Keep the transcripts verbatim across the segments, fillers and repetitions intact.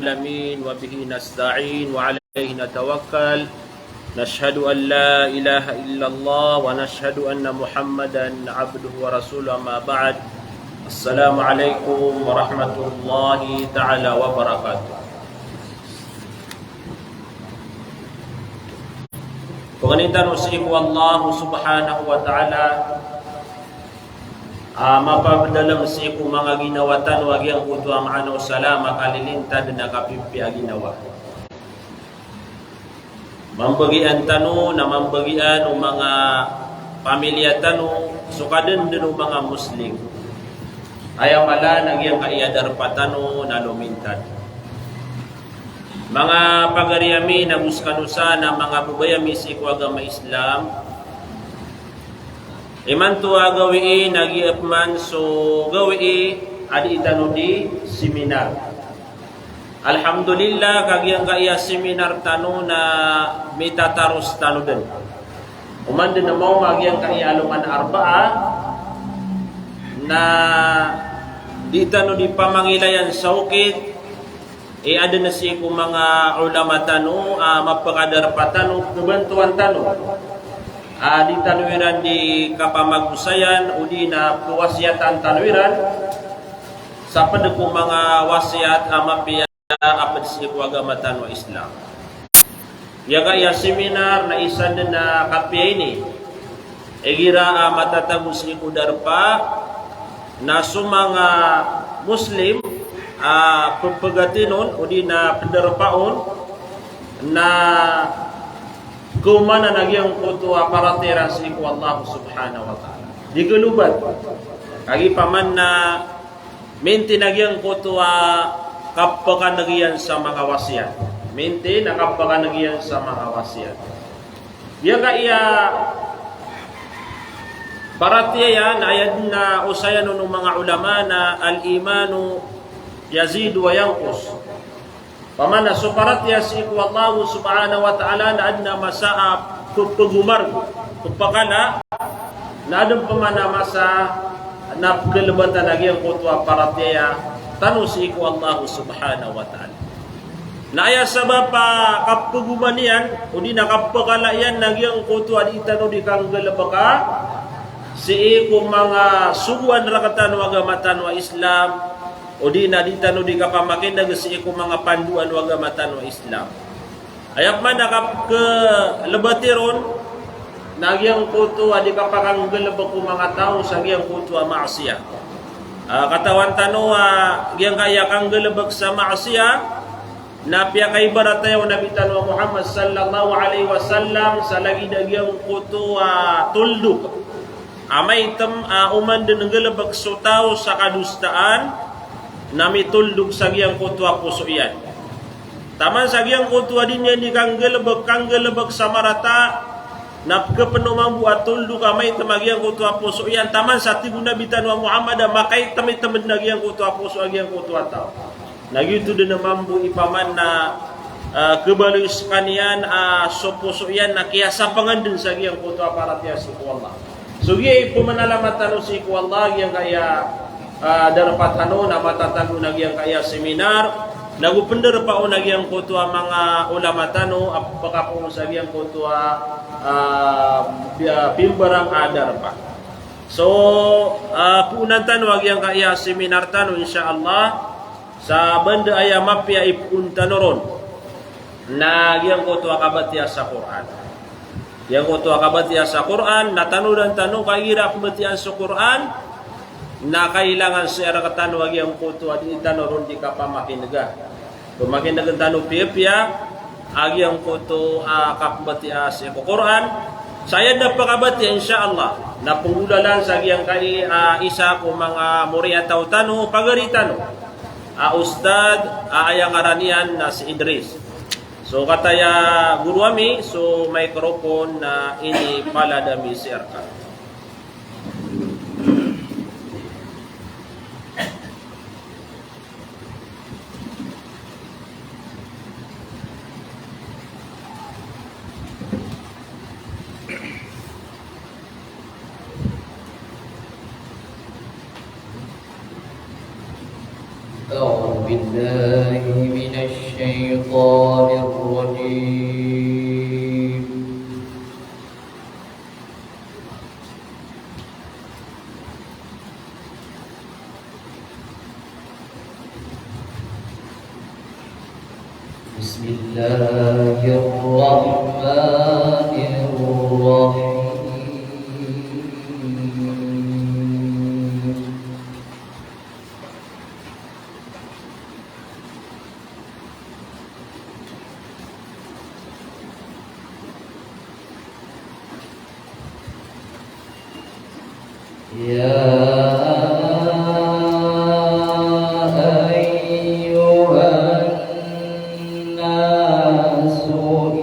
العالمين، وبه نستعين، وعليه نتوكل. نشهد أن لا إله إلا الله، ونشهد أن محمدا عبده ورسوله، أما بعد. السلام عليكم ورحمة الله تعالى وبركاته. Pangnin tano sii ko Allah subhanahu wa ta'ala a mapapdalm sii ko manga ginawa tano a giyangkoto a maana o sala a makalilintad na kapipiya a ginawa. Mambagian tano na mambagian o manga pamilya tano so kadndn o manga Muslim. Aya mala na giyangkaya darpa tano na lomintad. Manga pagari ami nago skano san a manga babay ami sii ko agama Islam, imanto a gawii na giya pman so gawii a dii tano di seminar. Alhamdulillah, ka giyangkaya seminar tano na mitataros tano dn. Oman dn a maoma giyangkaya aloman a Arbaa na dii tano di pamangilayan sa okit i adn sii ko manga ulama tano a mapakadarpa tano, pbantowan tano a dii tano iran di kapamagosayan odi na pwasiyatan tano iran sa pd ko manga wasiyat a mapiya a pd sii ko agama tano a Islam. Giyangkaya seminar na isa dn a kapiya ini igira a matatago sii ko darpa na so manga Muslim a pphagatn on odi na pdarpa on na khaomanan a giyangkoto a paratiyaya sii ko Allah subhanahu wa ta'ala. Di kalobat. Kagiya paman na mintin a giyangkoto a kapkaneg iyan sa manga wasiyat. Mintin a kapkaneg iyan sa manga wasiyat. Giyangkaya paratiyaya na aya dn a osayan on o manga ulama na al-imanu yazidu wa yanqus. Paman na so paratiyaya sii ko Allah subhanahu wa ta'ala na adn a masa a pphagomarg, ppakala, na adn pman a masa na pkhalbatan a giyangkoto a paratiyaya tano sii ko Allah subhanahu wa ta'ala. Na aya sabap a kapphagoma niyan odi na kapphakala iyan na giyangkoto a dii tano di kanggalbka sii ko manga sogoan rktano a agama tano a Islam, odi na dii tano di kapamakineg sii ko manga pandoan o agama tano a Islam. Aya pman a kapkhalbati ron na giyangkoto a di kapakanggalbk o manga taw sa giyangkoto a maasiyah. A, katawan tano a giyangkaya kanggalbk sa maasiyah na piyakaibarataya o Nabi tano a Muhammad sallallahu alaihi wasallam sa lagid a giyangkoto a toldok a maitm a oman dn nggalbk so taw sa kadosaan na mitoldok sa giyangkoto a poso iyan. Taman sa giyangkoto a di niyan di kanggalbk, kanggalbk sa marata, na pkhapno mambo a toldok a maitm a giyangkoto a poso iyan. Taman sa tig o Nabi tano a Muhammad a makaitmitm dn a giyangkoto a poso a giyangkoto a taw. Na giyoto dn a mambo i paman na, ah, khabaloy skaniyan, ah, so poso iyan na kiyasapngan dn sa giyangkoto a paratiyaya sii ko Allah. So giya i pmanalamat tano sii ko Allah, giyangkaya, ah, darpa tano na matatago na giyangkaya seminar, nago pndarpa on a giyangkoto a manga ulama tano a pakapoon sa giyangkoto a, ah, pi-, ah, pimbarang a darpa. So, ah, poonan tano a giyangkaya seminar tano, insha Allah. Sa banda aya mapiya i poon tano ron na giyangkoto a kabatiya sa Qur'an. Giyangkoto a kabatiya sa Qur'an, na tanodan tano ka igira pmbatiyaan so Qur'an, na kailangan sii rktano a giyangkoto a di tano ron di kapamakinega. Pamakinegen tano piyapiya a giyangkoto a kapmbatiya sii ko Qur'an. Sa aya dn a pakabatiya, insha Allah, na pnggolalan sa giyangkai a isa ko manga moriyataw tano, pagari tano a ustadh, a aya ngaran iyan na si Idris. So kataya goro ami, so microphone na inipalad ami sii rka. أعوذ بالله من الشيطان الرجيم. بسم الله الرحمن الرحيم. يا أيها الناس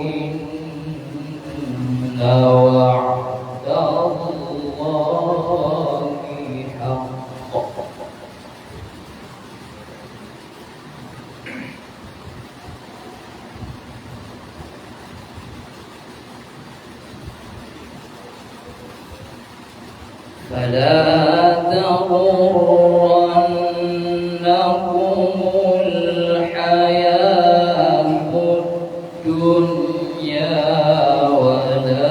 إن وعد الله حق. فلا تغرنكم الحياة الدنيا ولا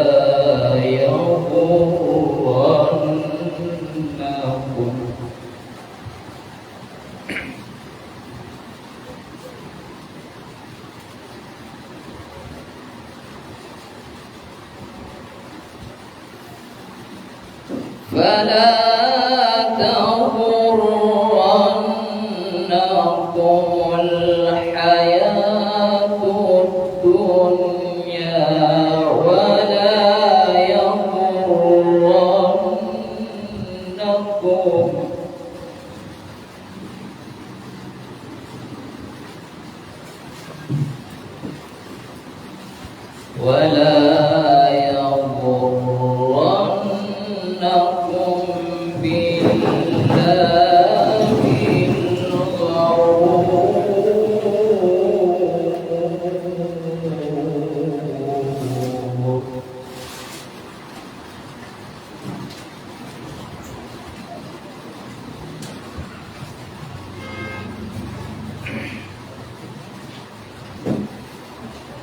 يغرنكم فلا تغرنكم الحياة الدنيا ولا يغرنكم ولا يغرنكم بالله الغرور.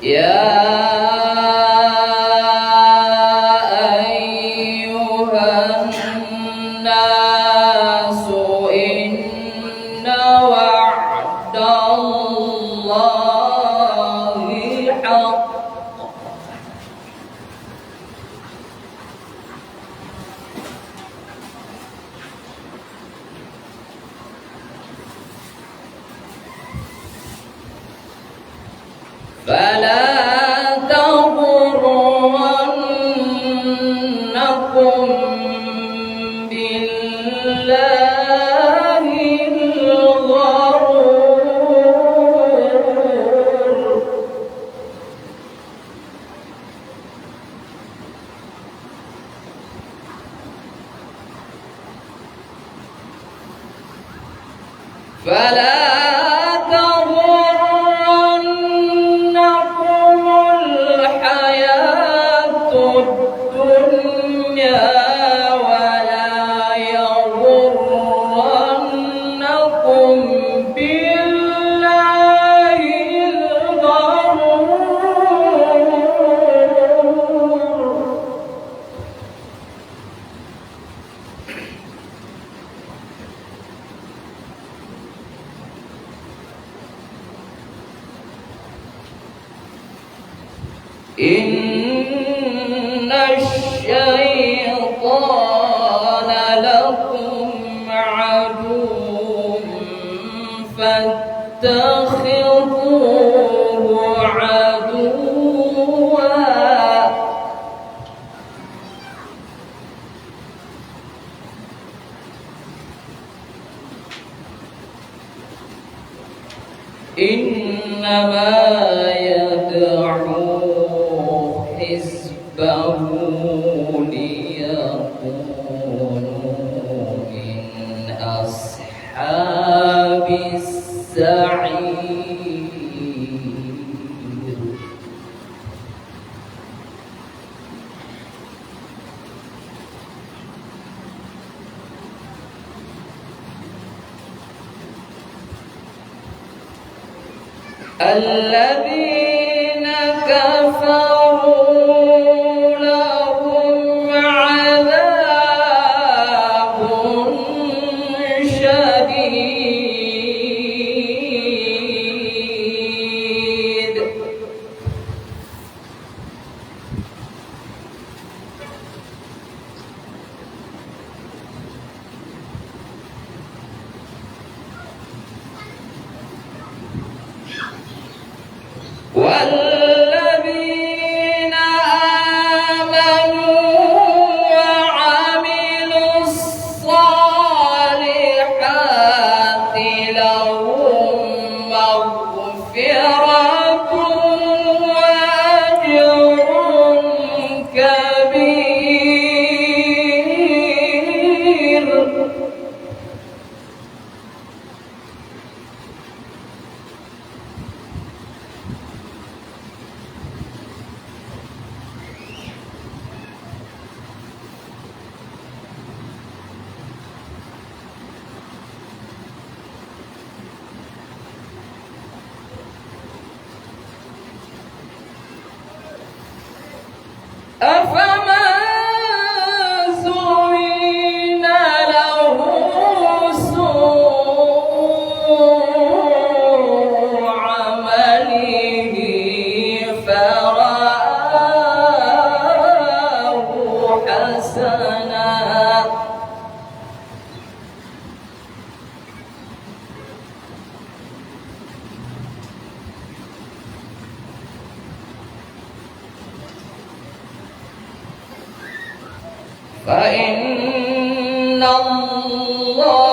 يا أيها الناس إن وعد الله حق. فلا تغرنكم بالله الغرور. فلا تغرنكم الحياة الدنيا ولا يغرنكم بالله الغرور. إن الشيطان لكم عدو فاتخذوه عدوا. إنما يدعو حزبه ليكونوا من أصحاب السعير. الذين كفروا لهم عذاب شديد. والذين آمنوا وعملوا الصالحات لهم مغفرة وأجر كبير. أفمن زين له سوء عمله فرآه حسنا. فإن الله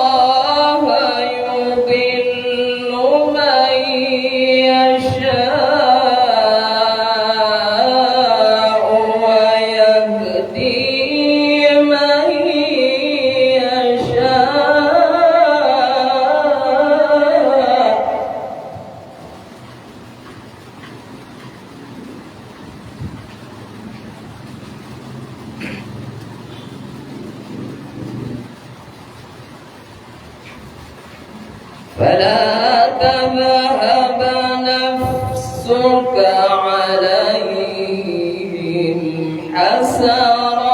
يضل من يشاء ويهدي من يشاء. فلا تذهب نفسك عليهم حسرات.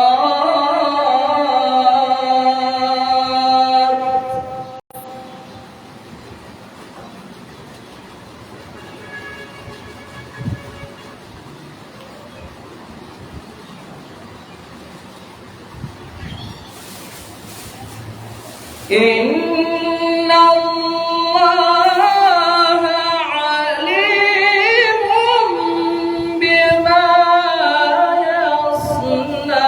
إن الله عليم بما يصنعون.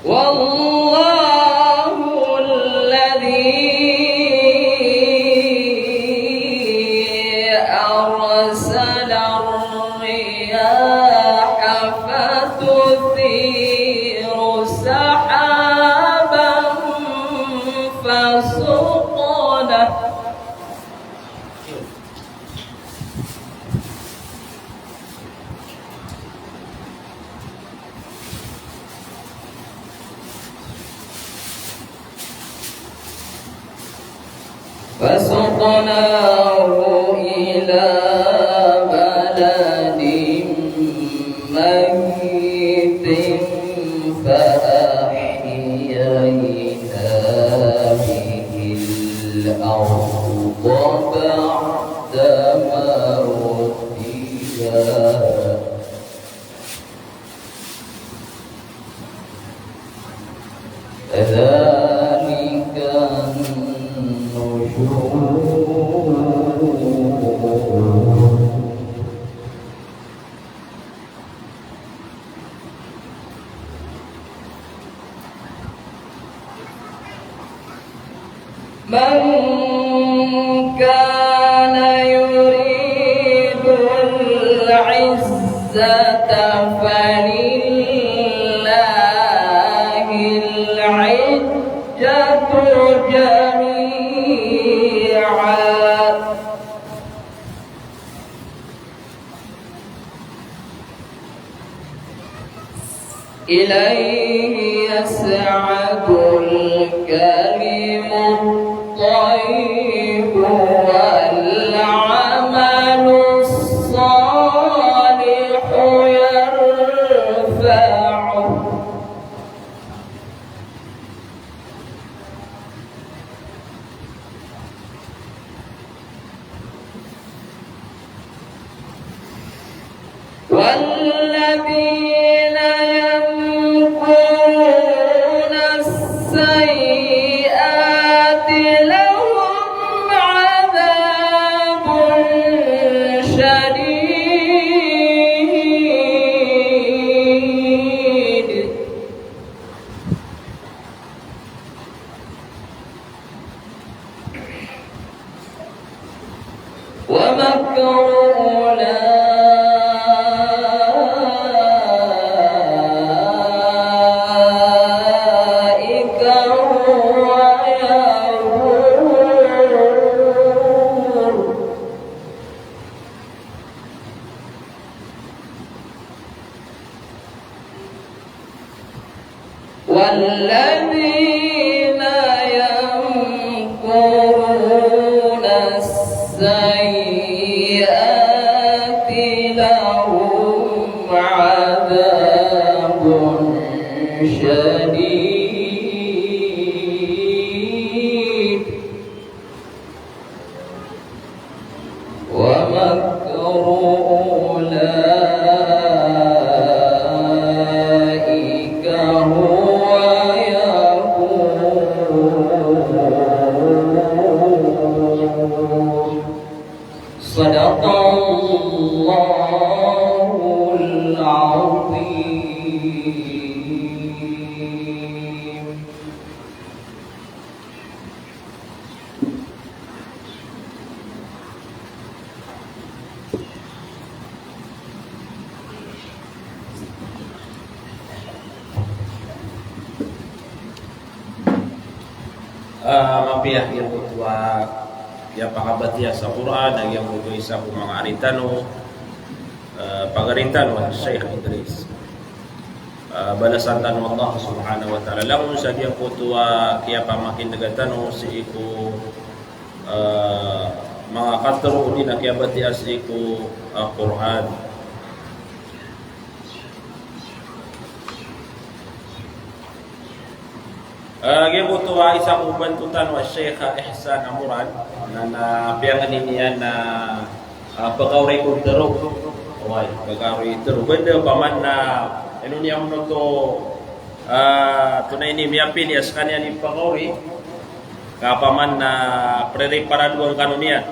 والله الذي أرسل الرياح فتثير سحابا فسقناه فسقناه إلى بلد ميت فأحيينا به الأرض بعد موتها. كذلك النشور. من كان يريد العزة فلله العزة جميعا. إليه يصعد الكلم الطيب والعمل الصالح يرفعه. والذين يمكرون السيئات لهم عذاب شديد. ومكر أولئك هو يبور. والذين يمكرون السيئات لهم عذاب شديد. ومكر أولئك هو يبور. صدق الله العظيم. Ah, mapiya giyangkoto a kiyapakabatiya sa Qur'an, a giyangkoto a isa ko manga ari tano, ah, pagari tano a Sheikh Idris. Ah, balasan tano o Allah subhanahu wa ta'ala langon sa giyangkoto a kiyapamakin'ga tano sii ko, ah, manga katero odi na kiyabatiya sii ko, ah, Qur'an. Ah, giyangkoto a isa ko banto tano a Sheikh Ihsan Amoran, na, na piyangni niyan na, ah, pekaori ko tero. Oway, pekaori tero. Benda paman na, ino niyan oto, ah, tonaa ini miyapili a sekaniyan i pekaori, ka paman na preriparadoan kano niyan.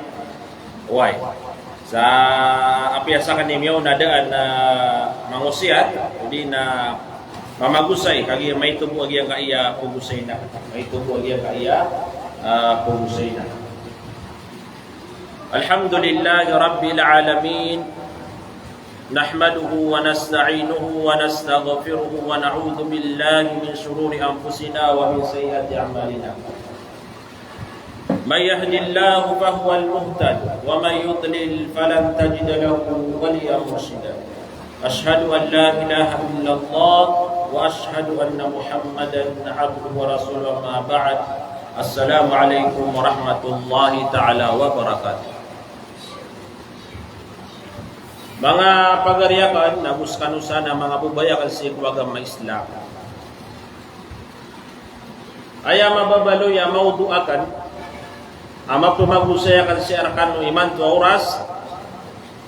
Oway. Sa apiya sakn i miyaona daan a mangosiyat, odi na mamagosay, kagiya maito bo a giyangkaya pagosay na. Maito bo a giyangkaya, ah, pagosay na. Alhamdulillahi Rabbil Alamin. Nahmaduhu wa nasta'inuhu wa nastaghfiruhu wa na'udhu billahi min shururi anfusina wa min sayyiati a'malina. من يهد الله فهو المهتد ومن يضلل فلن تجد له وليا مرشدا. أشهد أن لا إله إلا الله وأشهد أن محمدا عبده ورسوله. أما بعد. السلام عليكم ورحمة الله تعالى وبركاته. Manga pagari akn, ago sekano san a manga babay akn sii ko agama Islam. Aya mababaloy a mawdu' akn a mapemagosay akn sii rkano imanto a oras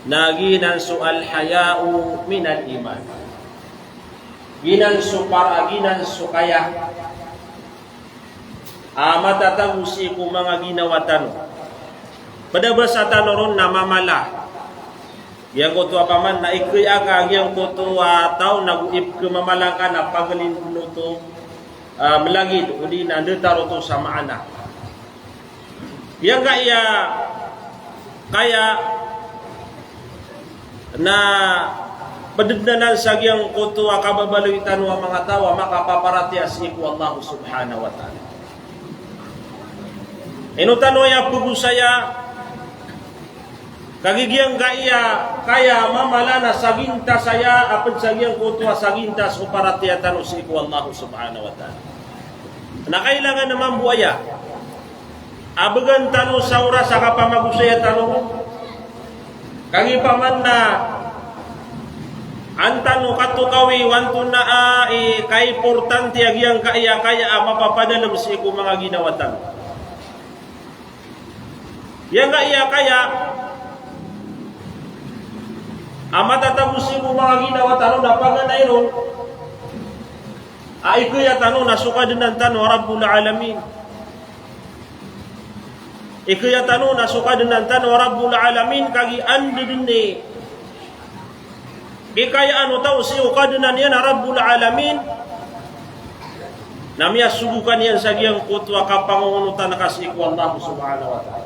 na giyanan so al-haya'u minal iman. Giyanan so para, giyanan so kaya a matatago sii ko manga ginawa tano. Pd a basa tano ron na mamala. Giyangkoto a paman na ikaya ka giyangkoto a taw na go ipkhamamala ka na pagalin oto, ah, mlagid, odi na datar oto sa maana. Giyangkaya kaya na pd anan sa giyangkoto a kababaloy tano a manga taw a makapaparatiyaya sii ko Allah subhanahu wa ta'ala. Ino tano aya pagosaya, Kagiya giyangkaya kaya mamala na sagintas aya a pd sa giyangkoto a sagintas o paratiyaya tano sii ko Allah subhanahu wa ta'ala. Na kailangan a mambo aya a bgan tano sa oras a kapamagosaya tano. Kagiya paman na an tano katokawi o antonaa i kaimportante a giyangkaya kaya a mapapadalm sii ko manga ginawa tano. Giyangkaya kaya a matatago sii ko manga ginawa tano na paganay ron a ikaya tano na so Kadnan tano a Rabbul Alamin. Ikaya tano na so Kadnan tano a Rabbul Alamin, kagiya anda dn i ikayaan o taw sii ko Kadnan iyan a Rabbul Alamin, na miyasogo ka niyan sa giyangkoto a kapangongonotan ka sii ko Allah subhanahu wa ta'ala.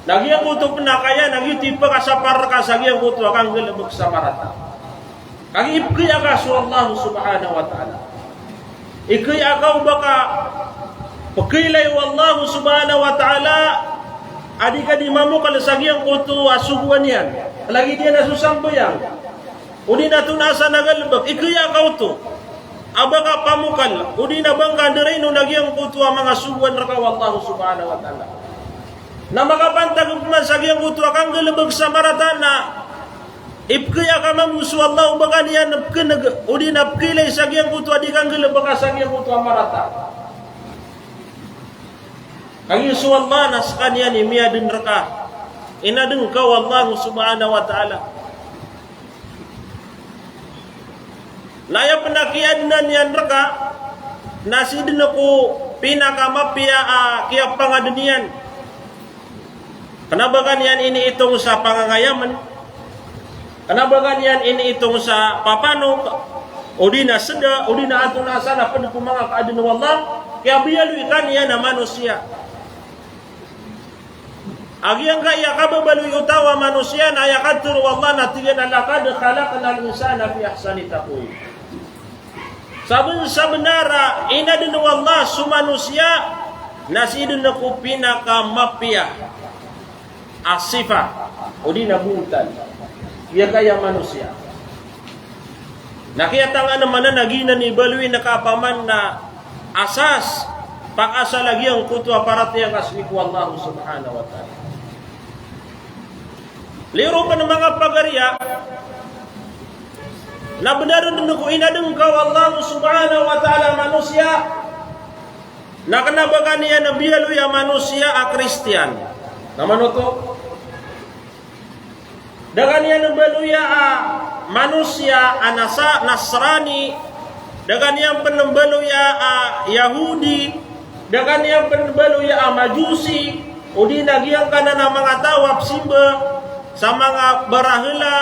Na giyangkoto pn a kaya na giyoto i pkasapar rka sa giyangkoto a kanggalbk sa marata. Kagiya ipkaya ka so Allah subhanahu wa ta'ala. Ikaya ka o ba ka pkailay o Allah subhanahu wa ta'ala a di ka di mamokl sa giyangkoto a sogoan iyan. Lagid iyan a so sambayang. O di na tonaa san a galbk. Ikaya ka oto a ba ka pamokl. O di na ba ngka ndaraino na giyangkoto a manga sogoan rka o Allah subhanahu wa ta'ala. Na makapantag pman sa giyangkoto a kanggalbk sa marata na ipkaya ka mambo so Allah o ba ka niyan pkneg, o di na pkailay sa giyangkoto a di kanggalbk sa giyangkoto a marata. Kagiya so Allah na skaniyan i miyadn rka. Inadn ka o Allah subhanahu wa ta'ala. Na aya pn a kiyadnan iyan rka na sii dn ko pinakamapiya a kiyapangadn iyan. Kna ba ka niyan iniitong sa pangangayamn, kna ba ka niyan iniitong sa papanok, o di na sda, o di na antonaa san a pd ko manga kaadn o Allah, kiyabiyaloy ka niyan a manosiya. A giyangkaya kababaloy o taw a manosiya na aya katharo o Allah na tig iyan a, "Laqad khalaqnal insana fi ahsani taqwim." Sabn-, sabnar a inadn o Allah so manosiya na sii dn ko pinakamapiya a sifa, o di na bontal. Giyangkaya manosiya. Na kiyatangkd man anan a giyanan i baloyin ka paman na asas, pakaasal a giyangkoto a paratiyaya ka sii ko Allah subhanahu wa ta'ala. Liro pn manga pagariya, na bnar dn ko inadn ka o Allah subhanahu wa ta'ala a manosiya, na kna ba ka niyan biyaloy a manosiya a Kristiyan. Na mano oto? Da ka niyan mbaloya a manosiya a Nasa-, Nasrani, da ka niyan pn mbaloya a Yahudi, da ka niyan pn mbaloya a Majusi, o di na giyangkanan a manga taw a psimba sa manga barahla,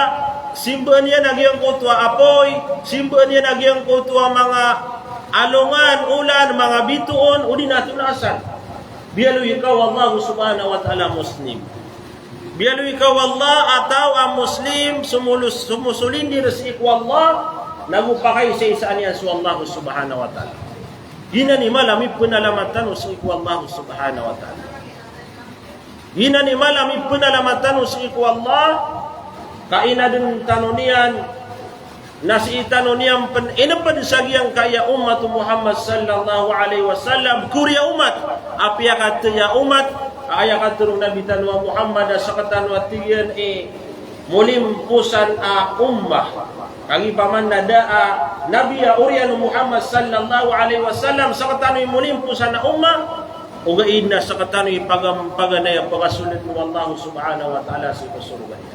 simbaan iyan a giyangkoto a apoy, simbaan iyan a giyangkoto a manga alongan, olan, manga bitoon, o di na tonaa san. Biyaloy ka o Allah subhanahu wa ta'ala Muslim. Biyaloy ka o Allah a taw a Muslim, somolos-, somosolindir sii ko Allah, nago pakaisaisaan iyan so Allah subhanahu wa ta'ala. Giyanan i mala a mipnalamat tano sii ko Allah subhanahu wa ta'ala. Giyanan i mala a mipnalamat tano sii ko Allah, ka inadn tano niyan, na sii tano niyan pn inpd sa giyangkaya ummat o Muhammad sallallahu alaihi wasallam, koriya ummat, apiya kataya ummat, aya katharo o Nabi tano a Muhammad a sktano a tig iyan i molimposan a ummah. Kagiya paman na da a nabi a oriyan o Muhammad sallallahu alaihi wasallam, sktano i molimposan a ummah, ogaid na sktano i pagam-, paganay a pkasold o Allah subhanahu wa ta'ala sii ko sorga niyan.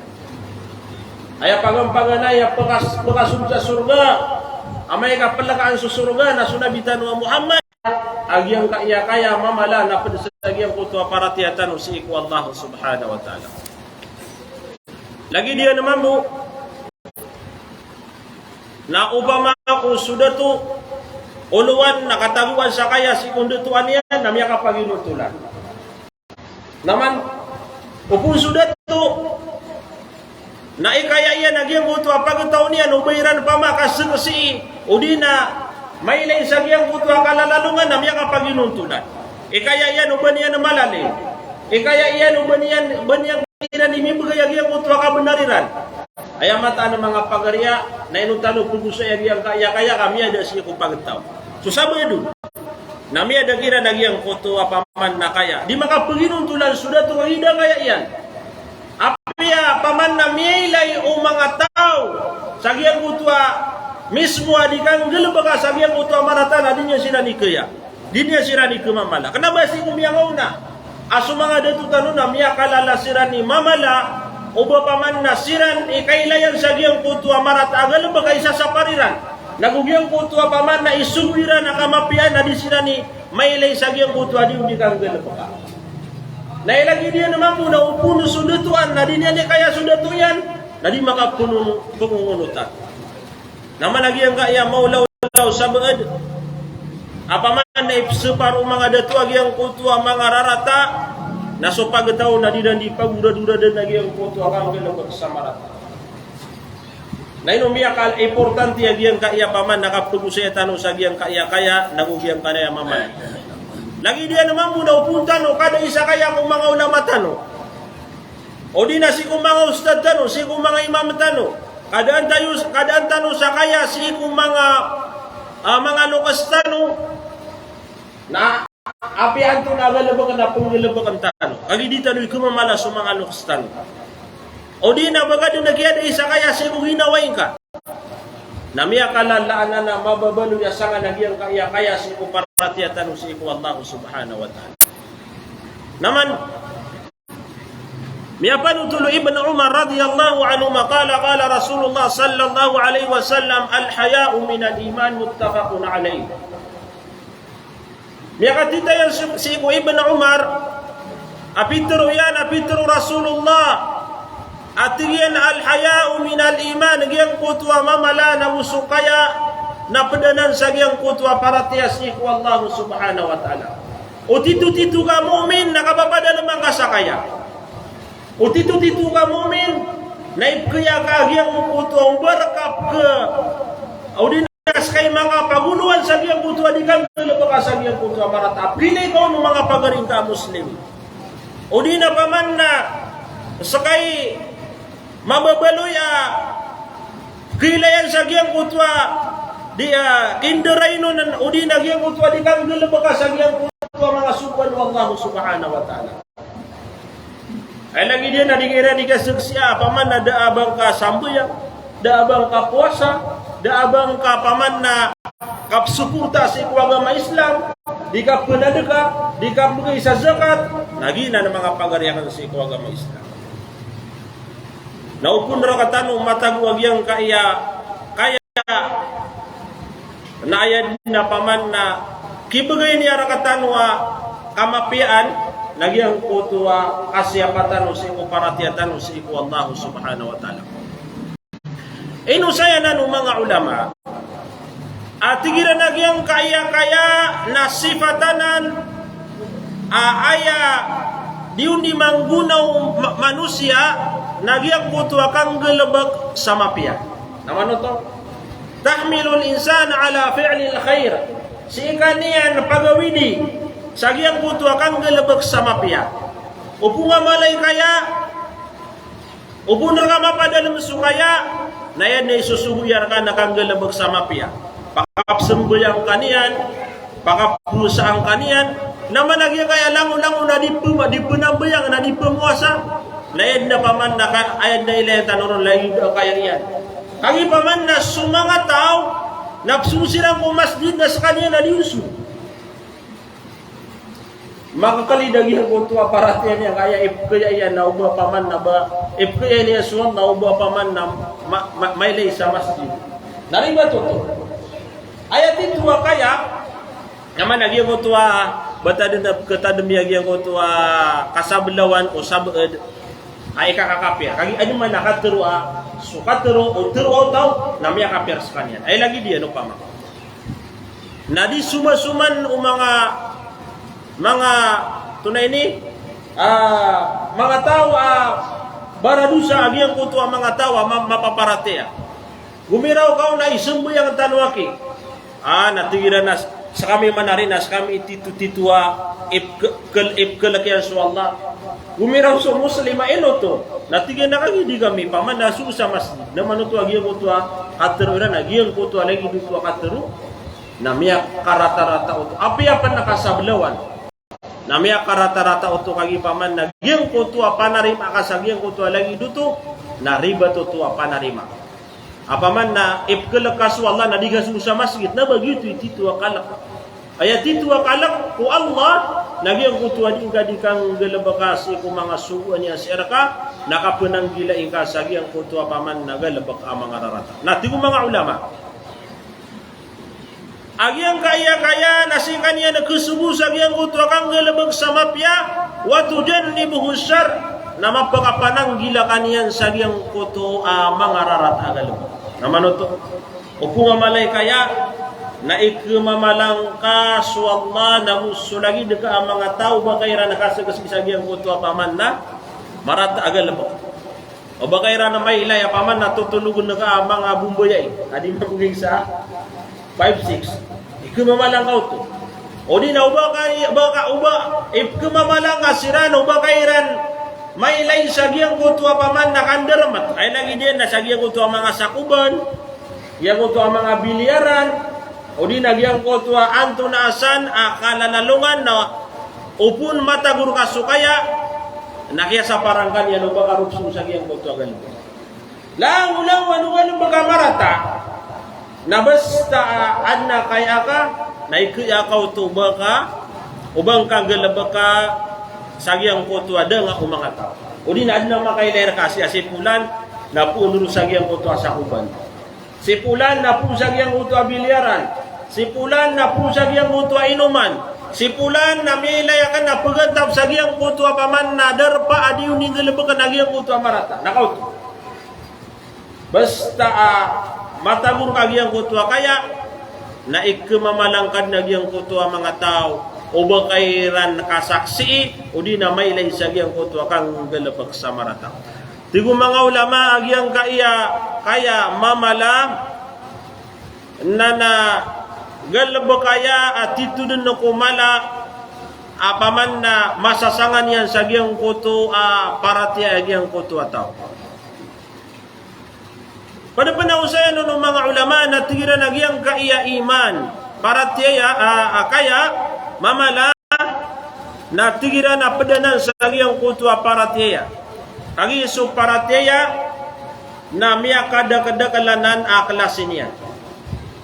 Aya pagampaganay a pkas-, pkasold sa sorga, amay ka plkaan so sorga na so Nabi tano a Muhammad, a giyangkaya kaya mamala na pd sa giyangkoto a paratiyaya tano sii ko Allah subhanahu wa ta'ala. Lagid iyan mambo, na opama ko so dato, olowan na katagoan sa kaya sii ko ndatoan iyan na miyakapaginontolan. Na man, opama so dato, na ikaya iyan a giyangkoto a pagtaw niyan o ba iran pamakasaksii, o di na mailay sa giyangkoto a kalalalongan na miyakapaginontolan. Ikaya iyan o ba niyan malalay. Ikaya iyan o ba niyan, ba niyan iran i mibegay a giyangkoto a kabenar iran. Aya mataan a manga pagari a, na ino tano pegosaya giyangkaya kaya ka miyada sii ko pagtaw. So sabaad on na miyada kiran a giyangkoto a paman na kaya. Di makapeginontolan so dato a gida kaya iyan. Apiya paman na miyailay o manga taw sa giyangkoto a mismo a di kanggalebeka sa giyangkoto a marata na di niyan siran i kaya. Di niyan siran i kemamala. Kena ba sii ko miyangaona a so manga dato tano na miyakalala siran i mamala, o ba paman na siran i kailayan sa giyangkoto a marata a galebek a isasapar iran. Nago giyangkoto a paman na isogo iran a kamapiyaan na di siran i mailay sa giyangkoto a di on di kanggalebeka. Na ilagid iyan mambo na o poon so dato an na di niyan i kaya so dato iyan, na di makapoon o pengongonotan. Na mana giyangkaya maolaola o sabaad a paman na ipesapar o manga dato a giyangkoto a manga rarata, na so pagtaw na di iran di pagoradoradan a giyangkoto a kanggalebek sa marata. Na ino miyaka-importante a giyangkaya paman na kapegosaya tano sa giyangkaya kaya, nago giyangkaya mamala. Lagid iyan mambo na o poon tano, kada isa kaya ko manga ulama tano. O di na sii ko manga ustad tano, sii ko manga imam tano. Kadaan tayo, kadaan tano sa kaya sii ko manga, ah, manga loks tano. Na apiya antonaa a galebek na penggalebekan tano. Kagiya di tano i kemamala so manga loks tano. O di na ba ka den a kiyada i sakaya sii ko ginawa ingka. Na miyakalalaan anan a mababaloy a sangan a giyangkaya kaya sii ko paratiyaya tano sii ko Allah subhanahu wa ta'ala. Na man, miyapanotol o Ibn Umar radiyallahu anhuma, qala, qala Rasulullah sallallahu alaihi wasallam, "Al-haya'u minal iman," muttafaqun alaih. Miyakatitayan sii ko Ibn Umar a pitharo iyan a pitharo o Rasulullah a tig iyan, "Al-haya'u minal iman," giyangkoto a mamala na mosokaya na ped anan sa giyangkoto a paratiyaya sii ko Allah subhanahu wa ta'ala. O titotito ka mu'min na kapapadalem angka sa kaya. O titotito ka mu'min na ipkaya ka giyangkoto a oba rka pk, o di na ska i manga pagolowan sa giyangkoto a di kanggalebeka sa giyangkoto a marata. Pkilay ka on o manga pagari ngka a Muslim. O di na paman na ska i mababaloy a kilayan sa giyangkoto a di, ah, kinderainon, o di na giyangkoto a di kanggalebeka sa giyangkoto a manga sogoan o Allah subhanahu wa ta'ala. Ay lagid iyan a di ka iran di kasaksiya, paman na da a ba ngka sambayang, da a ba ngka powasa, da a ba ngka paman na kapsoporta sii ko agama Islam, di ka penadeka, di ka pegay sa zakat, na giyanan a manga pagari akn sii ko agama Islam. Na opama rktano matago a giyangkaya kaya, na aya dn a paman na kibegay niyan rktano a kamapiyaan, na giyangkoto a kasiyapa tano sii ko paratiyaya tano sii ko Allah subhanahu wa ta'ala. Inosay anan o manga ulama a tig iran a giyangkaya kaya na sifat anan a aya di on di manggona o ma-, manosiya na giyangkoto a kanggalebek sa mapiya. Na mano oto? Tahmilul insan ala fi'lil khair. Sii ka niyan pagawidi sa giyangkoto a kanggalebek sa mapiya. Opama a malay kaya, opama rka mapadalem so kaya, na aya dn a isosogo iyan rka na kanggalebek sa mapiya. Pakapsambayang ka niyan, pakapowasaan ka niyan, na mana giyangkaya langon-langon a di pema-, di penambayang, na di pemowasa, na aya dn a paman na ka-, aya dn a ilayan tano ron lagid a kaya iyan. Kagiya paman na so manga taw na psong siran ko masjid na skaniyan na di on so makakalid a giyangkoto a paratiyaya niyan, kaya ipkaya iyan na oba paman na ba, ipkaya niyan so Allah na oba paman na ma-, ma-, mailay sa masjid. Na ribat oto. Aya tito a kaya, na mana giyangkoto a, ba tadn a pkatadm iyan giyangkoto a kasablawan o sabaad a ikakakapir. Kagiya adn man a katharo a, so katharo o tharo o taw, na miyakapir skaniyan. Aya lagid iyan opama. Na di somasoman o manga, manga, antonaa ini, ah, manga taw a baradosa a giyangkoto a manga taw a ma-, mapaparatiyaya. Gomiraw ka on a isambayang tano aki. Ah, na tig iran a s-, Skami manari na skami tito-tito a ipk-, kl-, ipklk iyan so Allah. Gomiraw so Muslim a ino oto. Na tig iyan a kagiya di kami, opama na so sa masjid. Na mano oto a giyangkoto a katharo iran, a giyangkoto a lagid oto a katharo. Na miyakarata-rata oto. Apiya pn a kasablawan. Na miyakarata-rata oto kagiya opama na giyangkoto a panarima ka sa giyangkoto a lagid oto, na ribat oto a panarima. Opama na ipklk ka so Allah na di ka so sa masjid, na ba giyoto i tito a kalk. Aya tito a kalk ko Allah, na giyangkoto a di ngka di kanggalbka sii ko manga sogoan iyan sii rka, na kapnanggilai ngka sa giyangkoto a opama na galbk a manga rarata. Na tig o manga ulama. A giyangkaya kaya na skaniyan a khasogo sa giyangkoto a kanggalbk sa mapiya, wa tujannibuhu shar, na mapakapananggila ka niyan sa giyangkoto a manga rarata a galbk. Na mano oto, o pmamalaan kaya, na ikmamalang ka so Allah, na go so lagid ka a manga taw, ba ka iran kasgsgi sa giyangkoto a opama na marata a galbk. O ba ka iran mailay a opama na totologn ka a manga bombayai. A di maboging sa five six. Ikmamalang ka oto. O di na o ba ka, ba ka, o ba, ikmamalang ka siran, o ba ka iran mailay sa giyangkoto a opama na kandarmat. Ay lagid iyan na sa giyangkoto a manga sakoban. Giyangkoto a manga biliyaran, o di na giyangkoto a antonaa san a kalalalongan na opama matagor ka so kaya, na kiyasaparan ka niyan o ba ka roo so sa giyangkoto a galbk. Langolangon o galbk a marata, na basta a adn a kaya ka, na ikaya ka oto o ba ka, o ba ngka galbka sa giyangkoto a danga o manga taw. O di na adn a makailay rka si, a si polan, na poon roo sa giyangkoto a sakoban. Si polan na poon sa giyangkoto a biliyaran. Si polan na poon sa giyangkoto a inoman. Si polan na miyailay akn a pgantap sa giyangkoto a opama na darpa a di on inggalbkn a giyangkoto a marata. Na kaoto. Basta a matagor ka giyangkoto a kaya, na ikmamalang ka dn a giyangkoto a manga taw, o ba ka iran kasaksii, o di na mailay sa giyangkoto a kanggalbk sa marata. Tig o manga ulama a giyangkaya kaya mamala na, na galbk aya a tito dn ko mala a opama na masasangan iyan sa giyangkoto a paratiyaya a giyangkoto a taw. Pd pn a osayan on o manga ulama na tig iran a giyangkaya iman, paratiyaya a, a kaya mamala na tig iran a pd anan sa giyangkoto a paratiyaya. Kagiya so paratiyaya na miyakadakdakl anan a klasi niyan.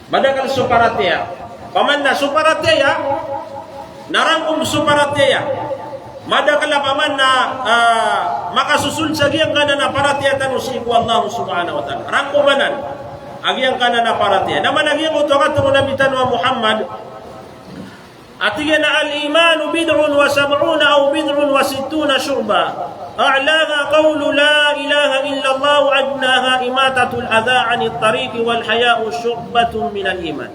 Madakl so paratiyaya. Opama na so paratiyaya, na rangkom so paratiyaya. Madakl a opama na, ah, makasosold sa giyangkanan a paratiyaya tano sii ko Allah subhanahu wa ta'ala. Rangkom anan a giyangkanan a paratiyaya. Na mala giyangkoto a katharo o Nabi tano a Muhammad, a tig iyan a al-imanu bid'un wa sab'una aw bid'un wa sittuna shu'bah. A'laha qawlu la ilaha illallah wa adnaha imatatul adha anit tariqi wal haya'u shu'batun minal iman.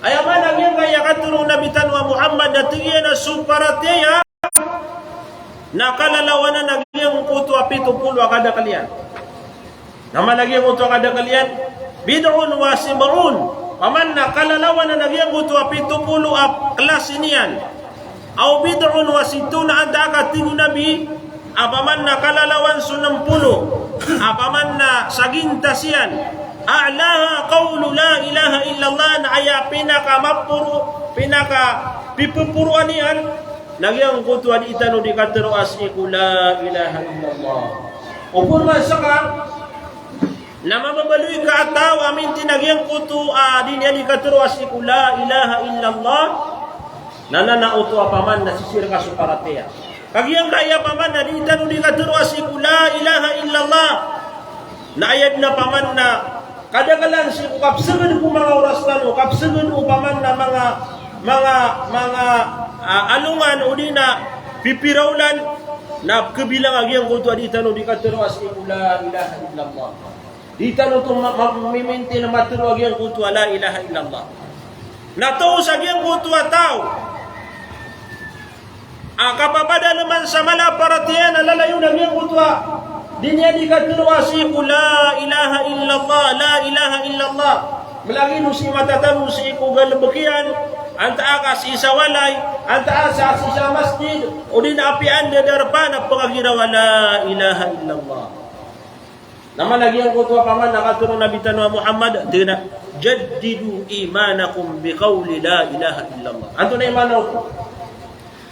Aya maana giyangkaya katharo o Nabi tano a Muhammad a tig iyan a so paratiyaya na kalalawan anan a giyangkoto a pito polo a kadakl iyan. Na mala giyangkoto a kadakl iyan, bid'un wa sab'un. Opama na kalalawan anan a giyangkoto a pito polo a klasi niyan. Aw bid'un wa sittuna, antaa ka tig o Nabi, opama na kalalawan so nem polo, opama na sagintas iyan. A'laha qawlu la ilaha illallah, na aya pinakamaporo, pinakapipoporoan iyan, na giyangkoto a di tano di katharo a sii ko la ilaha illallah. Opama ska na mababaloy ka a taw a mintin a giyangkoto a di niyan di katharo a sii ko la ilaha illallah, na, na, na oto opama na sisii rka so paratiyaya. Ka giyangkaya opama na di tano di katharo a sii ko la ilaha illallah, na aya dn opama na kadaklan sii ko kapsagad ko manga oras tano, kapsagad opama na manga, manga, manga, ah, alongan odi na pipira olan, na kabilang a giyangkoto a di tano di katharo a sii ko la ilaha illallah. Di tano oto ma-, ma-, mimintin a matharo a giyangkoto a la ilaha illallah. Na toos a giyangkoto a taw a kapapadalman sa mala a paratiyaya na lalayon a giyangkoto a di niyan di katharo a sii ko la ilaha illallah, la ilaha illallah. Mlagid o sii mata tano sii ko galbk iyan, antaa ka sii sa walay, antaa sa sii sa masjid, odi na apiya anda darpa na pagagiraw a la ilaha illallah. Na mana giyangkoto a paman a katharo o Nabi tano a Muhammad, tig iyan a, "Jaddidu imanakum bi qawli la ilaha illallah." Antonaa i maana oto?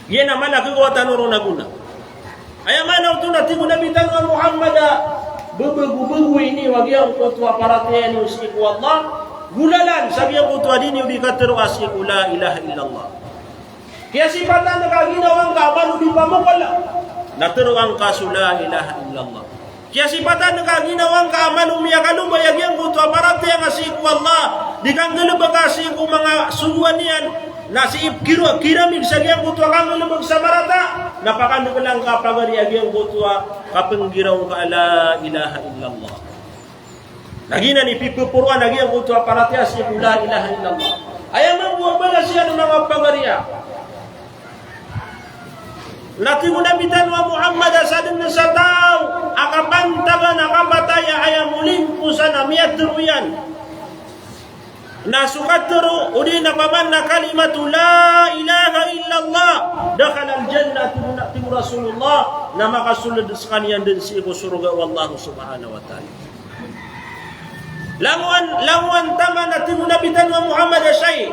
Giya na mala kagawa tano ron a gona. Aya maana oto na tig o Nabi tano a Muhammad a, "Bebagobagoi niyo a giyangkoto a paratiyaya niyo sii ko Allah, golalan sa giyangkoto a di niyo di katharo a sii ko la ilaha illallah." Kiyasipatan ka a ginawa ngka a malo di pamokol na tharoa ngka so la ilaha illallah. Kiyasipatan ka a ginawa ngka a malo miyakalobay a giyangkoto a paratiyaya ngka sii ko Allah, di ka nggalebek a sii ko manga sogoan iyan, na sii pkiro, kiramig sa giyangkoto a kanggalebek sa marata, na pakandekela ngka pagari a giyangkoto a kapnggiraw ngka a la ilaha illallah. Na giyanan i pipeporoan a giyangkoto a paratiyaya sii ko la ilaha illallah. Aya mambo a balas iyan o manga pagariya. Na tig o Nabi tano a Muhammad a sadn sa taw a kapantagan a kapatay a aya molimposan a miyatharo iyan na so katharo odi na paman na kalimatu la ilaha illallah, dakhalal jannah, tig o Rasulullah, na makasold skaniyan dn sii ko sorga o Allah subhanahu wa ta'ala. Langowan, langowan taman a tig o Nabi tano a Muhammad a shay.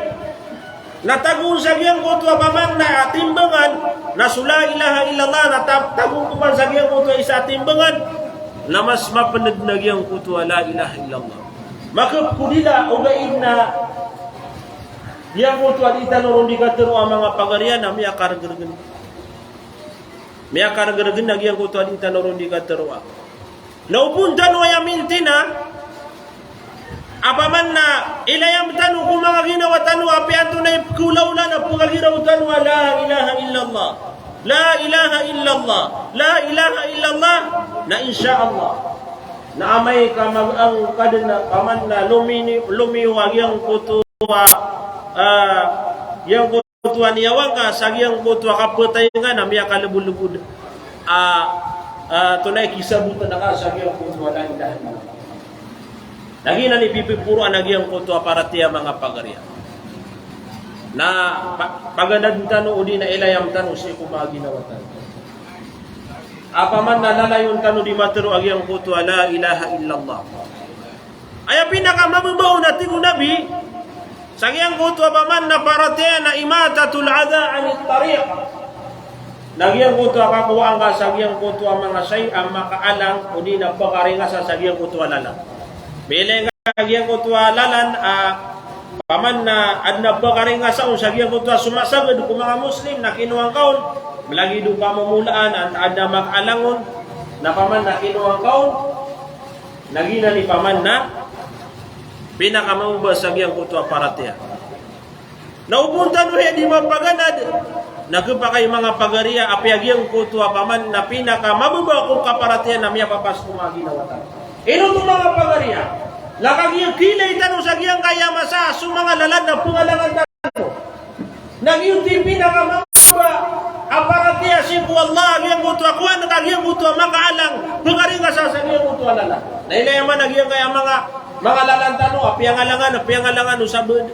Na tagoon sa giyangkoto a paman na timbangan, na so la ilaha illallah, na ta-, tagoon ko man sa giyangkoto a isa a timbangan, na mas mapnd na giyangkoto a la ilaha illallah. Makapkodila, ogaid na giyangkoto a di tano ron di katharo a manga pagariya na miyakargrgn. Miyakargrgn na giyangkoto a di tano ron di katharo a. Na opama tano aya mintina, a paman na ilayam tano ko manga ginawa tano a apiya antonaa i pkhaolaola na pkhagiraw tano a la ilaha illallah. La ilaha illallah. La ilaha illallah. Na insha Allah. Na amay ka mag-angkad na paman na lomini-, lomiyo a giyangkoto a, ah, giyangkoto a niyawa ngka sa giyangkoto a kapatay ngka na miyakalebolebod a, ah, antonaa i kisabotan ka sa giyangkoto a la ilaha illallah. Na giyanan i pipiporoan a giyangkoto a paratiyaya manga pagariya. Na pa-, paganadn tano odi na ilayam tano sii ko manga ginawa tano. A paman na lalayon tano di matharo a giyangkoto a la ilaha illallah. Aya pinakamababa on a tig o Nabi, sa giyangkoto a paman na paratiyaya na imatatul adha anit tariq. Na giyangkoto a kakowaan ka sa giyangkoto a manga shay a makaalang odi na pkaringasa sa giyangkoto a lalan. Miyailay ngka a giyangkoto a lalan a paman na adn a pkaringasa on sa giyangkoto a somasagad ko manga Muslim na kinowa ngka on, malagid o kamomolaan a adn a makaalang on, na paman na kinowa ngka on, na giyanan i paman na pinakamababa sa giyangkoto a paratiyaya. Na opama tano aya di mapaganad, na khapakay manga pagariya, apiya giyangkoto a paman na pinakamababa ko kaparatiyaya na miyapapas ko manga ginawa tano. Ino oto manga pagariya? Na kagiya khilay tano sa giyangkaya masa so manga lalan na pngalangan tano. Na giyoto i pinakamababa a paratiyaya sii ko Allah, giyangkoto a kowan ka giyangkoto a makaalang, pkaringasa sa giyangkoto a lalan. Na ilay a man a giyangkaya manga, manga lalan tano a piyangalangan, a piyangalangan o sabad.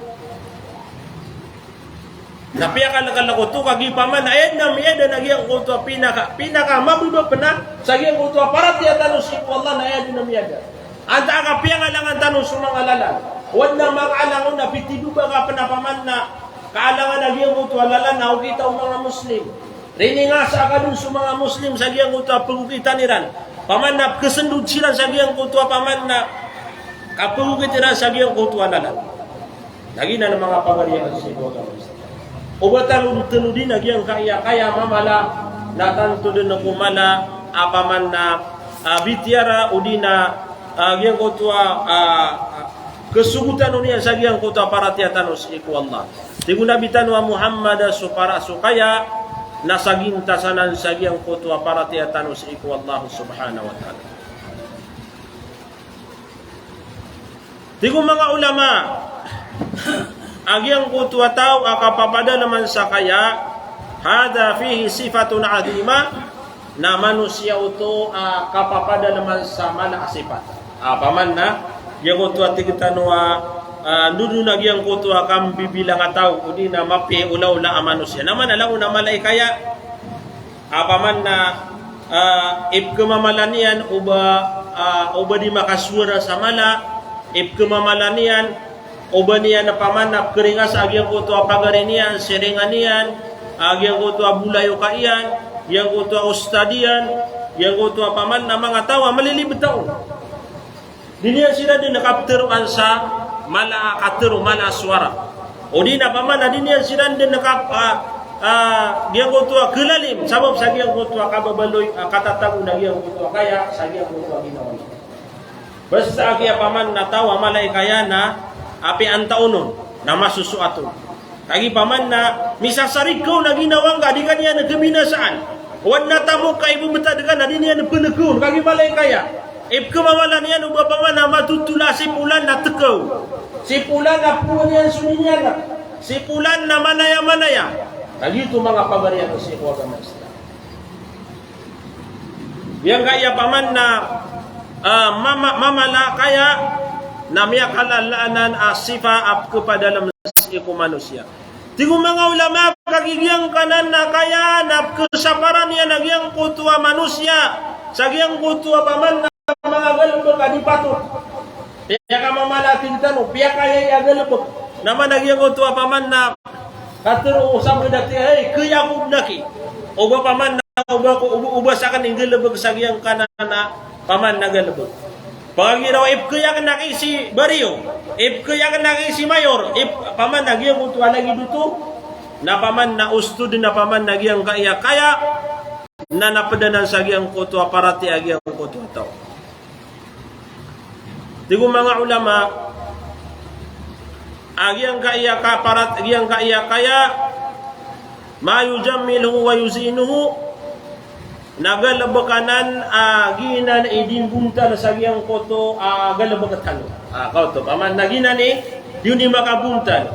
Na piyakalkal oto kagiya paman na aya dn a miyada na giyangkoto a pinaka, pinakamababa pn a sa giyangkoto a paratiyaya tano sii ko Allah na aya dn a miyada. Antaa ka piyangalangan tano so manga lalan. Oway na makaalang on na pithidoba ka pn a paman na kaalangan a giyangkoto a lalan na okit o manga Muslim. Riningasa ka dn so manga Muslim sa giyangkoto a pgokitan iran. Paman na pkhasndod siran sa giyangkoto a paman na kapgokit iran sa giyangkoto a lalan. Na giyanan manga pagariya sii ko agama Islam. O ba tano dn, tano dn a giyangkaya kaya mamala, na tanto dn ko mala a paman na, ah, bitiyara odi na, ah, giyangkoto a, ah, kasogotan on iyan sa giyangkoto a paratiyaya tano sii ko Allah. Tig o Nabi tano a Muhammad, so para, so kaya na sagintasanan sa giyangkoto a paratiyaya tano sii ko Allah subhanahu wa ta'ala. Tig o manga ulama, a giyangkoto a taw a kapapadalman sa kaya, hadha fihi sifatun adhimah, na manosiya oto a kapapadalman sa mala a sipat. A paman na giyangkoto a tig tano a, ah, ndodon a giyangkoto a kambibilang a taw, odi na mapiya i olaola a manosiya. Na maana langon a mala i kaya, a paman na, ah, ipkhamamala niyan o ba, ah, o ba di makasowara sa mala, ipkhamamala niyan o ba niyan a paman na pkharingasa a giyangkoto a pagari niyan, siringan iyan, a giyangkoto a bolayoka iyan, giyangkoto a ostad iyan, giyangkoto a paman na manga taw a malilibet on. Di niyan siran dn kaptharoan sa mala a katharo, mala a sowara. Odi na paman na di niyan siran dn kap-, ah, ah, giyangkoto a khalalim, sabap sa giyangkoto a kababaloy, ah, katatago na giyangkoto a kaya, sa giyangkoto a ginawa niyan. Basta a giya paman na taw a mala i kaya na apiya antaa on, na masosoat on. Kagiya paman na misasarig ka on a ginawa ngka, di ka niyan khabinasaan. O adn a tamok ka ibebetad ka na di niyan pnegkawn, kagiya mala i kaya. Ipkhamamala niyan o ba paman na matotola si polan na tekaw. Si polan na poon iyan so di niyan. Si polan na manaya-manaya. Kagiya oto manga pagari akn sii ko agama Islam. Giyangkaya paman na, ah, mama-, mamala kaya na miyakalalanan a sifa a pkhapadalm sii ko manosiya. Tig o manga ulama, kagiya giyangkanan a kaya na pkhasaparan iyan a giyangkoto a manosiya sa giyangkoto a paman na manga galbk a di patot. Piyakamamala, tig tano, piyakaya i a galbk. Na maana giyangkoto a paman na katharo o sabap dati, "Hay, kaya ko dn aki." O ba paman na, o ba ko, o ba, o ba sakn i nggalbk sa giyangkanan a paman na galbk. Pagiraw, ipkaya akn aki si Baryo, ipkaya akn aki si Mayor, ip-, paman na giyangkoto a lagid oto, na paman na ostod na paman na giyangkaya kaya, na napd anan sa giyangkoto a paratiyaya a giyangkoto a taw. Tig o manga ulama, a giyangkaya kaparat-, giyangkaya kaya, ma yujammiluhu wa yuzinuhu, na galbk anan a giyanan i di mbontal sa giyangkoto a galbk tano. Ah, kaoto, paman na giyanan i di on di makabontal.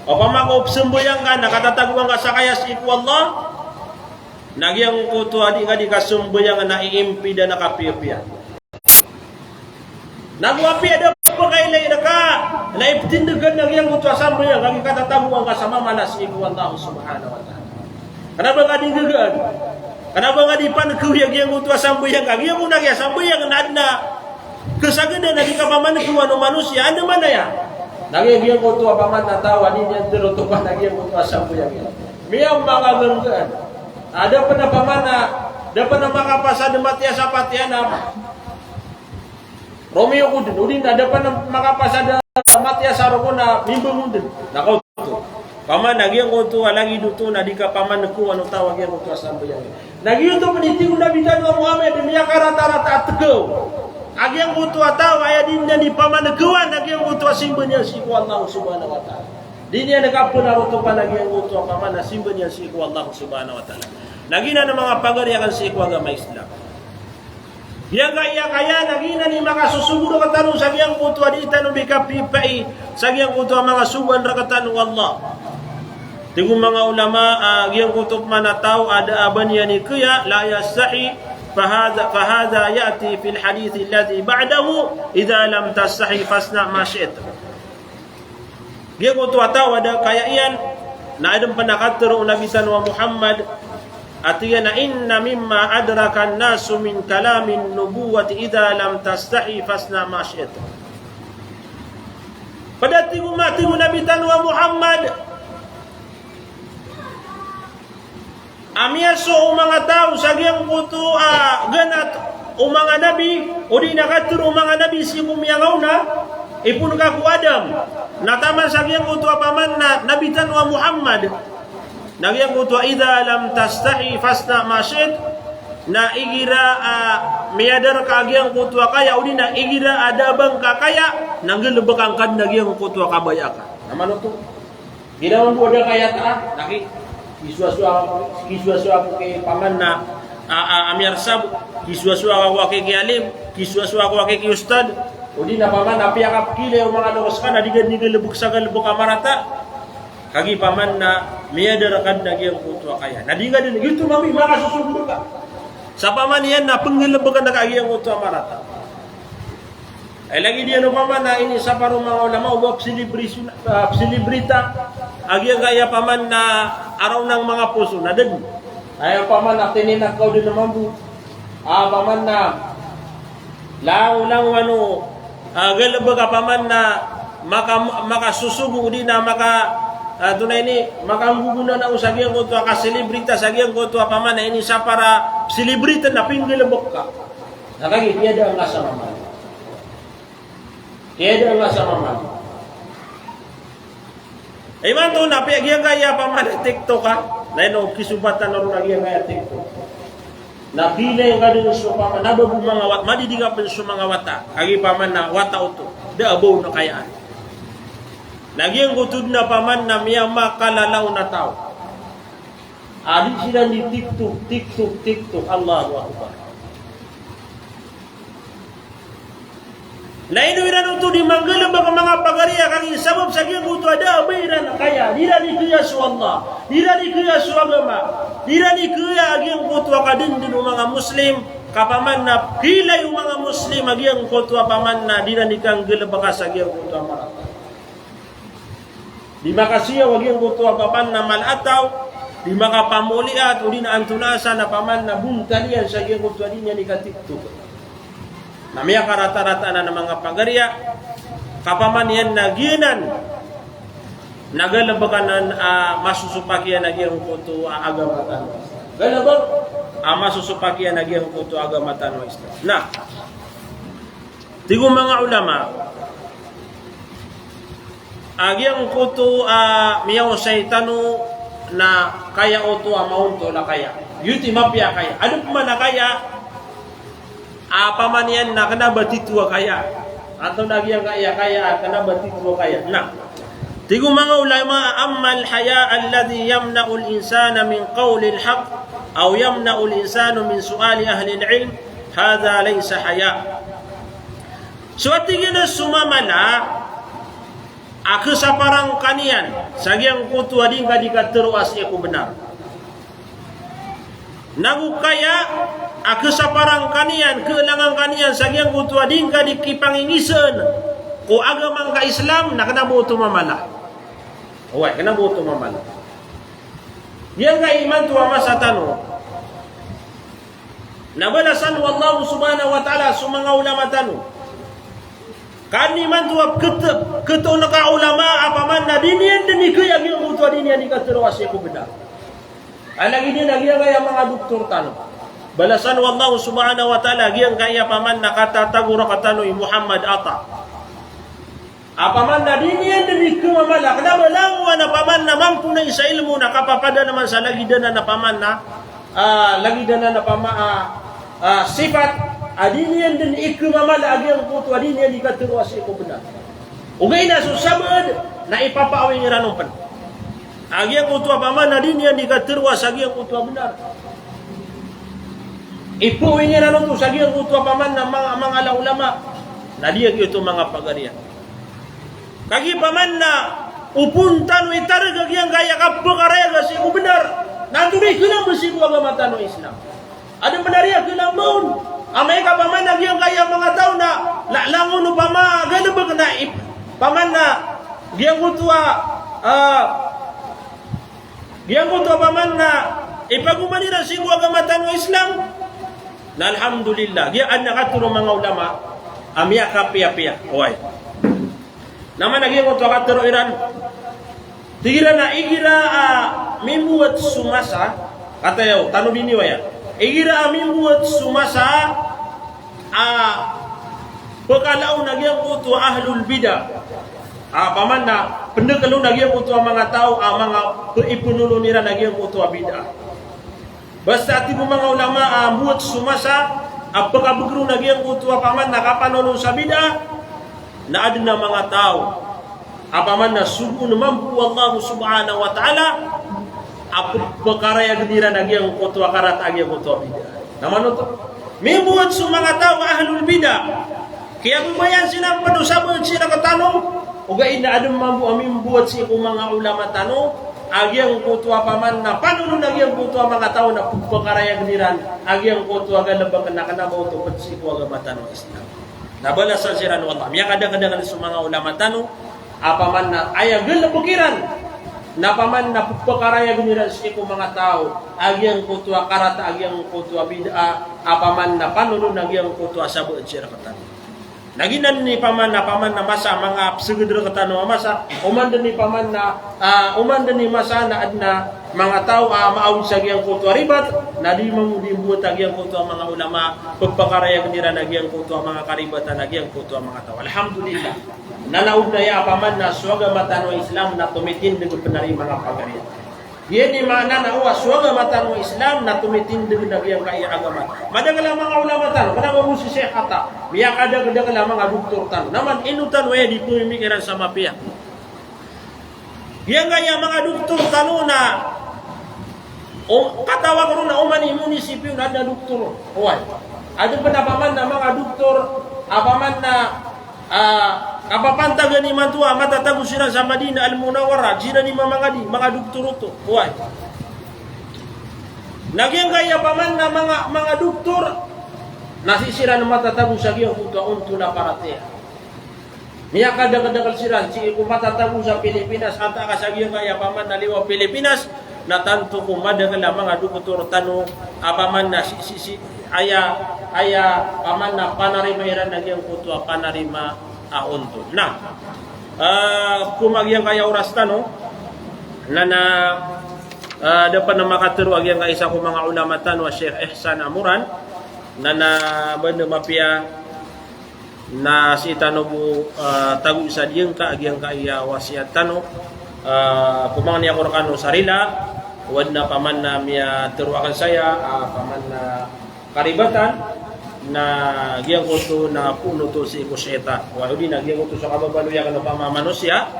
Opama ka o pzambayang ka na katatagoan ka sa kaya sii ko Allah, na giyangkoto a di ngka di kasambayang na iimpid anan a kapiyapiya. Na go apiya da pkailay rka, na iptindgan na giyangkoto a sambayang, kagiya katatagoan ka sa mamala sii ko Allah subhanahu wa ta'ala. Kna ba ngka di nggagaan? Kna ba ngka di pankawi a giyangkoto a sambayang ka? Giyangkoto a giya sambayang na adn a kasagadan a di kapamankawan o manosiya, anda manaya? Na giyangkoto a paman na taw a di niyan tharotopan a giyangkoto a sambayang iyan. Miyamangaganggaan. A da pn a paman na, da pn a makapasad matiya sa Fatiha na Romeo ko dn, odi na da pn a makapasad matiya sa roko na mimbang on dn. Na kaoto. Paman na giyangkoto a lagid oto na di kapamankawan o taw a giyangkoto a sambayang. Na giyoto pn i tig o Nabi tano a Muhammad, miyakaratarata a tkaw a giyangkoto a taw a aya di niyan di pamankawan a giyangkoto a simba niyan sii ko Allah subhanahu wa ta'ala. Di niyan kapnarotopan a giyangkoto a paman a simba niyan sii ko Allah subhanahu wa ta'ala. Na giyanan a manga pagari akn sii ko agama Islam. Giyangkaya kaya na giyanan i makasosogo rktano sa giyangkoto a di tano di kapiyapiya sa giyangkoto a manga sogoan rktano o Allah. Tig o manga ulama, ah, giyangkoto pman a taw a da a ba niyan i kaya, la yastahi, fahadha, fahadha ya'ti fil hadith alladhi ba'dahu, idha lam tastahi fasna' ma shi'ta. Giyangkoto a taw a da kaya iyan, na adn pn a katharo o Nabi tano a Muhammad, a tig iyan a, inna mimma adraka an-nasu min kalamin nubuwwati idha lam tastahi fasna' ma shi'ta. Pd a tig o ma-, tig o Nabi tano a Muhammad, a miyasowa o manga taw sa giyangkoto a ganat o manga nabi, odi na katharo o manga nabi sii ko miyangaona, ipon ka ko Adam, na taman sa giyangkoto a paman na Nabi tano a Muhammad, na giyangkoto a idha lam tastahi fasna' ma shi't, na igira a miyada rka a giyangkoto a kaya, odi na igira a da a ba ngka kaya, na nggalbka ngka dn a giyangkoto a kabaya ka. Na manoto. Ginawa bo da kaya ta, na ki, kisowasowa, kisowasowa ko ki paman na, a, a, a miyarsab, kisowasowa ko ki, ki alim, kisowasowa ko ki, ki ustad, odi na paman na piyakapkilay o manga loks ka na di ka, di ka galbk sa galbk a marata. Kagiya paman na miyada rka dn a giyangkoto a kaya. Na di ka dn, giyoto mambo i makasosogo rka. Sa paman iyan na pnggalbkn rka a giyangkoto a marata. Ay lagid iyan opama na inisapar o manga ulama o ba psilibrita, ah, psilibrita a giyangkaya opama na araw ng mga puso na dn. Ay opama na tininak ka o dn a mambo. Ah, opama na langolangon o, ah, galbk a opama na maka-, makasosogo o di na maka-, ah, antonaa ini, makanggogonanao sa giyangkoto a kasilibrita sa giyangkoto a opama na inisapar a psilibrita na pinggalbk ka. Na kagiya tiyada angka sa mama. Tiyada angka sa mama. Imanto na apiya giyangkaya opama na TikTok a. Na ino kisobatan ron a giyangkaya TikTok. Na pila giyangkaya dn so opama na ba bo manga wat-, madiding ka pn so manga wata. Kagiya opama na wata oto. Da a ba on kayaan. Na giyangkoto dn a opama na miyamakalalaw na taw. A di siran di TikTok, TikTok, TikTok. Allahu Akbar. Na ino iran oto di manggalbk a manga pagari a kagiya sabap sa giyangkoto a da a ba iran kaya, di iran di kaya so Allah, di iran di kaya so agama, di iran di kaya a giyangkoto a kadndn o manga Muslim, ka opama na kilay o manga Muslim a giyangkoto a opama na di iran di kanggalbka sa giyangkoto a marata. Di makasiyaw a giyangkoto a opama na mala a taw, di makapamoliyat, o di na antonaa san a opama na bontal iyan sa giyangkoto a di niyan di ka-TikTok. Na miyakaratarata anan a manga pagari a, ka opama niyan na giyanan, na galbk anan a masosopak iyan a giyangkoto a agama tano. Galbk a masosopak iyan a giyangkoto a agama tano a Islam. Na, tig o manga ulama, a giyangkoto a miyaosay tano na kaya oto a maontol a kaya. Giyoto i mapiya a kaya. Adn pman a kaya a opama niyan na kna ba tito a kaya. Antonaa giyangkaya a kaya a kna ba tito a kaya. Na, tig o manga ulama, ammal haya alladhi yamna'ul insana min qawlil haqq aw yamna'ul insanu min su'ali ahlil ilm, hadha laysa haya. So a tig iyan a so mama na a khasaparan ka niyan sa giyangkoto a di ngka di katharo a sii ko bnar. Nago kaya a khasaparan ka niyan, khalangan ka niyan sa giyangkoto a di ngka di kipangingisaan ko agama ngka Islam, na kna ba oto mamala. Oway, kna ba oto mamala. Giyangkai imanto a masa tano na balasan o Allah subhanahu wa ta'ala so manga ulama tano. Ka adn imanto a pkht-, pkhto ngka a ulama a opama na di niyan dn ikaya giyangkoto a di niyan di katharo a sii ko bnar. A lagid iyan a giyangkaya manga doktor tano. Balasan o Allah subhanahu wa ta'ala giyangkaya opama na katatago rktano i Muhammad Atta. Opama na di niyan dn ikhamamala, kna ba langowan opama na mamponay sa ilmo na kapapadalman sa lagid anan opama na, ah, lagid anan opama, ah, ah, sifat, a di niyan dn ikhamamala a giyangkoto a di niyan di katharo a sii ko bnar. Ogaid na so sabaad na ipapaawing iran on pn. A giyangkoto opama na di niyan di katharo a sa giyangkoto a bnar. Ipaawing iran oto sa giyangkoto opama na manga, manga ulama. Na di a giyoto manga pagariya. Kagiya opama na opon tano itarg a giyangkaya kapkarayag a sii ko bnar, na antonaa i kna ba sii ko agama tano a Islam? Adn pn a riya kna ba on. Amay ka opama na giyangkaya manga taw na la-, langon opama galbk na ip-, opama na giyangkoto a, ah, giyangkoto opama na ipagoman iran sii ko agama tano a Islam. Na alhamdulillah, giya adn a katharo o manga ulama a miyakapiyapiya. Oway. Na mana giyangkoto a katharo iran? Tig iran a igira a mimbowat so masa, kataya o tano biniwaya. Igira a mimbowat so masa a pkalaon a giyangkoto a ahlul bid'ah. A, opama na pndakl on a giyangkoto a manga taw a manga p-, ipnolon iran a giyangkoto a bid'ah. Basta a tig o manga ulama a mbowat so masa a pkabgr on a giyangkoto a opama na kapanolon sa bid'ah, na adn a manga taw a opama na sogoon mambo o Allah subhanahu wa ta'ala a p-, pkarayagn iran a giyangkoto a karata a giyangkoto a bid'ah. Na manoto, mimbowat so manga taw a ahlul bid'ah. Kiyababayaan siran pn o sabaad sii rktano, ogaid na adn mambo a mimbowat sii ko manga ulama tano a giyangkoto a opama na panolon a giyangkoto a manga taw na p-, pkarayagn iran a giyangkoto a galbk na kna ba oto pd sii ko agama tano a Islam. Na balasan siran o Allah. Miyakadakadakl so manga ulama tano a paman na aya galbk iran na paman na pphakarayagen iran sii ko manga taw a giyangkoto a karata a giyangkoto a bid'ah a paman na panolon a giyangkoto a sabaad sii rktano. Na giyanan i paman na, paman na masa a manga psgd rktano a masa, oman dn i paman na, ah, oman dn i masa na adn a manga taw a maawid sa giyangkoto a ribat, na di mambo di mbowat a giyangkoto a manga ulama, pphakarayagen iran a giyangkoto a manga karibatan a giyangkoto a manga taw. Alhamdulillah. Na na ogaid na aya paman na so agama tano a Islam na tomitindg pn a ri manga pagari. Giyanan i maana na o so agama tano a Islam na tomitindg a giyangkaya agama. Madakl a manga ulama tano, kna o bo si Sheikh Atta, miyakadakdakl a manga doktor tano. Na man ino tano aya di pmimikiran sa mapiya. Giyangkaya manga doktor tano na, o, katawag ron na oman i munisipyo na adn a doktor. Oway. Adn pn a paman na manga doktor a paman na, ah, kapapantagan imanto a matatago siran sa Madinah Al-Munawwarah, siran i mamangadi, manga doktor oto. Oway. Na giyangkaya paman na manga, manga doktor na sii siran matatago sa giyangkoto a ontol a paratiyaya. Miyakadakdakl siran, sii ko matatago sa Pilipinas, antaa ka sa giyangkaya paman na liyo a Pilipinas, na tanto ko madakl a manga doktor tano a paman na sii, sii, sii, aya, aya paman na panarima iran a giyangkoto a panarima a ontol. Na, ah, ko magiyangkaya oras tano, na na, ah, da pn a makatharo a giyangkaya isa ko manga ulama tano a Sheikh Ihsan Amoran, na na ba dn mapiya na sii tano bo, ah, tago sa giyangka, giyangkaya wasiyat tano, ah, pamangni ako rkano sa rila, o adn a paman na miyatharo akn saya, ah, paman na karibatan, na giyangkoto na poon oto sii ko shaytan. Oway, odi na giyangkoto so kababaloy akn o pamamanosiya,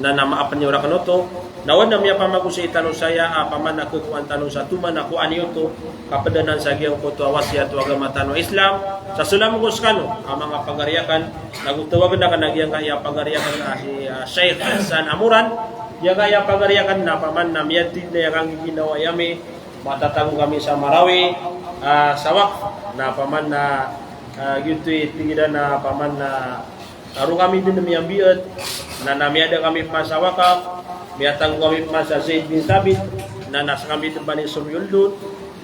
na na maap niyo rakn oto. Na o adn a miyapamagosay tano saya a paman na khakowan tano sa toman a kowaan iyo oto, kapd anan sa giyangkoto a wasiyat o agama tano a Islam. Sa salam ko skano a manga pagari akn, na go tawagn akn a giyangkaya pagari akn a si, ah, Sheikh Ihsan Amoran. Giyangkaya pagari akn na paman na miyatid na aya kanggiginawai ami, matatago kami sa Marawi, ah, sa waqf, na paman na, ah, giyoto i tig iran a paman na, ah, roo kami dn miyambiyat, na, na miyada kami pman sa wakaf, miyatago kami pman sa Zaid bin Thabit, na, na skami dn pman i somiyolod,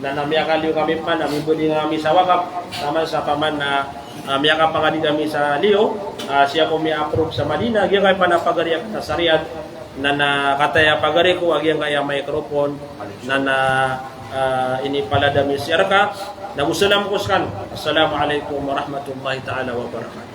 na, na miyakaliyo kami pman, na mimbaloy kami sa wakaf, taman sa paman na, ah, miyakapangadi kami sa liyo, ah, sii ako miya-approve sa Madinah, giyangkai pman a pagari akn na sa Riyadh, na, na kataya pagari ko a giyangkaya microphone, na, na, ah, inipalad ami sii rka, na go salam ko skano. Assalamu alaikum warahmatullahi taala wabarakatuh.